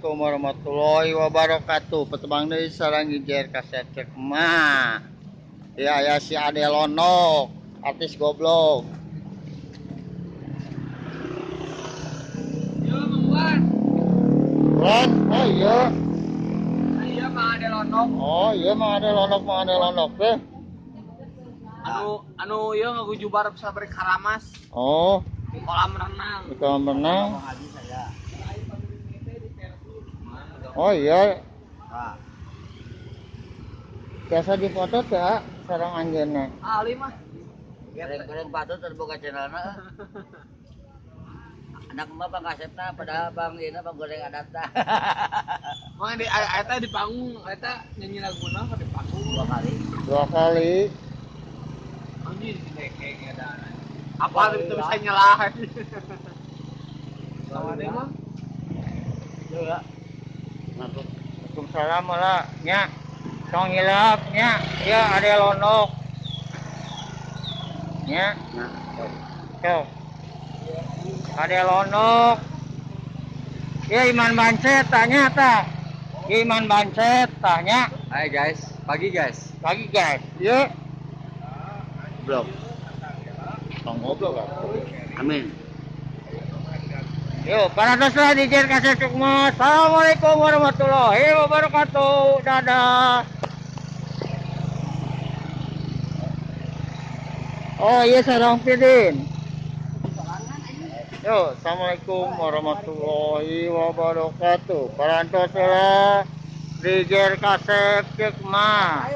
Assalamualaikum warahmatullahi wabarakatuh. Petebang deui sareng Ijer Kasep Cek mah. Ya ya si Ade Lonok, artis goblok. Yo Mang Wan. Wan, oh iya. Iya Mang Ade Lonok. Oh iya Mang Ade Lonok, Mang Ade Lonok teh. Anu anu ieu ngagujubar sabari karamas. Oh. Di kolam renang. Di kolam renang. Oh iya. Nah. Biasa dipoto teh sareng anjeunna. Ali mah. Goreng-goreng patut terbuka channelna. Anak mah Bang Kasepna padahal Bang ieu Bang goreng adatna. Mang di eta di panggung eta nyanyi laguna di panggung dua kali. Dua kali. Anjir dikekeng ada. Apa itu bisa nyelah. Sama deh mah. Juga. Waalaikumsalam lah nya. Tong hilap nya. Ya Ade Lonok. Nya. Tuh. Ade Lonok. Ya Iman Bancet tanya ta. Ya Iman Bancet tanya. Hai guys, pagi guys. Pagi guys. Ya. Blok. Tong goblok kan. Amin. Yuk, para dosa di Kasep Sukma. Assalamualaikum warahmatullahi wabarakatuh. Dadah. Oh iya sarang pidin. Yuk, assalamualaikum warahmatullahi wabarakatuh. Para dosa di Kasep Sukma.